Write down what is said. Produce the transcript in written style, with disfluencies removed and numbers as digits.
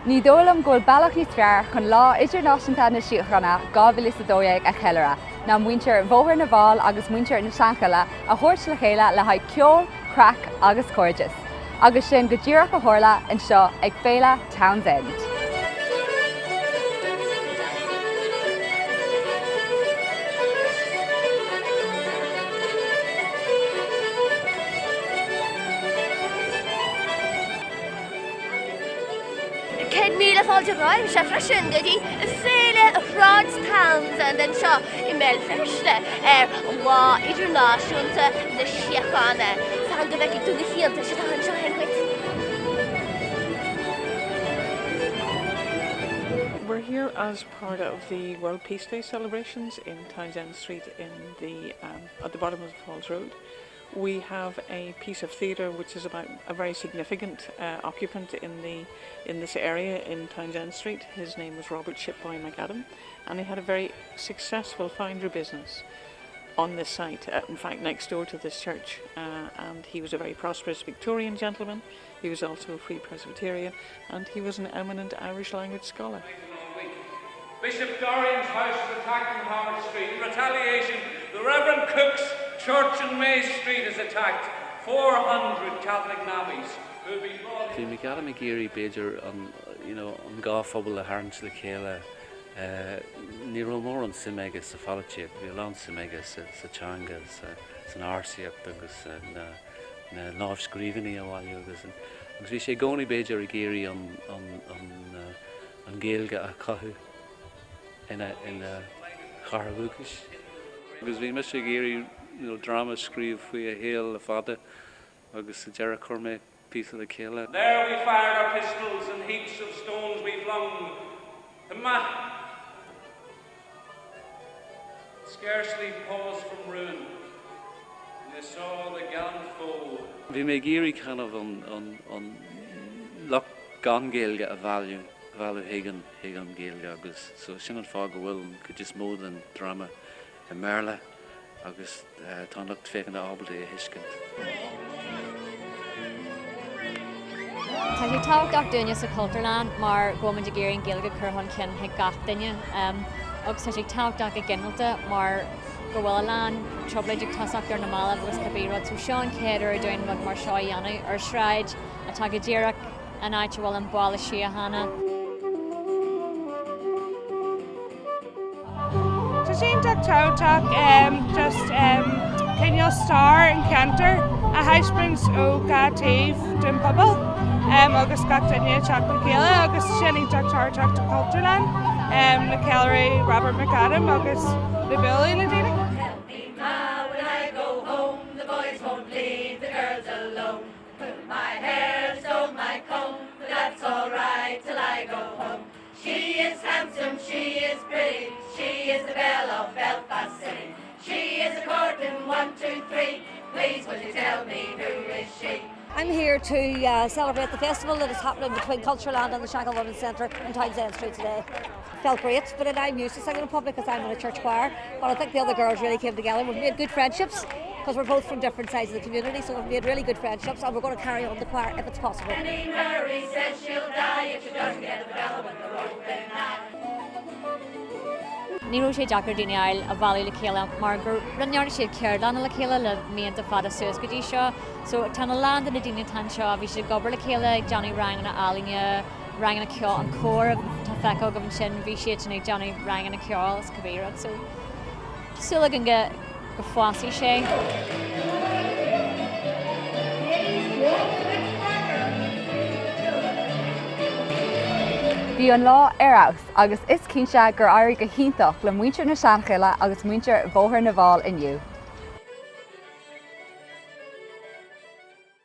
Ní dóigh liom go bhfuil bealach níos fearr chun Lá Idirnáisiúnta na Síochána 2012 a cheiliúradh ná muintir Bhóthar na bhFál agus muintir na Seanchille a thabhairt le chéile le haghaidh ceol, craic agus cairdeas. Agus sin go díreach a tharla anseo ag Féile Town's End. 100,000 fáilte romhaibhse freisin go dtí Féile Shráid Townsend anseo i mBéal Feirste ar Lá Idirnáisiúnta na Síochána. Fan go bhfeicfidh tú na hiontais atá anseo féin dhuit. We're here as part of the World Peace Day celebrations in Townsend Street in the um, at the bottom of the Falls Road. We have a piece of theatre which is about a very significant uh, occupant in the in this area in Townsend Street. His name was Robert Shipboy McAdam and he had a very successful foundry business on this site, uh, in fact next door to this church. Uh, and he was a very prosperous Victorian gentleman. He was also a Free Presbyterian and he was an eminent Irish language scholar. Bishop Dorian's house is attacked in Howard Street. In retaliation, the Reverend Cook's church in May Street is attacked. 400 Catholic navvies who have been brought Bhí McAdam ag iarraidh b'fhéidir an you know an dá phobal a tharraingt le chéile. Ní raibh mórán suim aige sa pholaitíocht, bhí a lán suim aige sa sa teanga, sa san ársaíocht agus na na lámhscríbhinní a bhailiú agus agus bhí sé i gcónaí b'fhéidir ag iarraidh an an an an Ghaeilge a chothú ina ina chathair dhúchais. Agus bhí mise ag iarraidh you know dráma a scríobh faoi a shaol le fada agus sa deireadh chuir mé píosa le chéile. There we fired our pistols and heaps of stones we flung. The Scarcely pause from ruin when they saw the gallant foe. Bhí mé ag iarraidh kind of an an an lucht gan Gaeilge a mhealladh a mhealladh chuig an chuig an Ghaeilge agus so sin an fáth go bhfuil an cuid is mó den dráma i mBéarla agus tá an lucht féachana ábalta é a thuiscint. Tá sé tábhachtach dúinne sa Chultúrlann mar go bhfuil muid ag iarraidh an Ghaeilge a chur chun cinn chuig gach duine agus tá sé tábhachtach go ginearálta mar go bhfuil a lán trioblóid ag tosacht ar na mallaibh agus cibé rud so seo an chéad uair dúinn rud mar seo a dhéanamh ar sráid atá go díreach an áit a bhfuil an Baile Síochána. Tá sé iontach tábhachtach just cineál stair an cheantair a thaispeáint ó gach taobh den phobal agus gach duine ag teacht le chéile agus sin iontach tábhachtach do Chultúrlann le ceiliúradh Robert McAdam agus le bualadh le daoine. Tell me ma when I go home the boys won't leave the girls alone Put my hair, stole my comb, but that's alright till I go home. She is handsome, she is pretty, she is the belle of Belfast City. She is a courting one, two, three, please will you tell me who is she? I'm here to uh, celebrate the festival that is happening between Cultureland and the Shankill Women's Centre in Townsend Street today. Felt great, but I'm used to singing in public because I'm in a church choir. But I think the other girls really came together. We've made good friendships because we're both from different sides of the community, so we've made really good friendships and we're going to carry on the choir if it's possible. Annie Murray says she'll die if she doesn't get the fella with the roving eye. Ní raibh sé deacair daoine a fháil a mhealladh le chéile mar go ndearna siad ceardlanna le chéile le míonna fada suas go dtí seo. So tá a lán de na daoine atá anseo, bhí siad ag obair le chéile ag déanamh ranganna ealaíne, ranganna ceoil, an cór atá feiceáil agaibh ansin, bhí siad sin ag déanamh ranganna ceoil is cibé rud. So tá súil againn go go bhfásfaidh sé. Bhí an lá ar fheabhas agus is cinnte gur éirigh go hiontach le muintir na Seanchille agus muintir Bhóthar na bhFál inniu.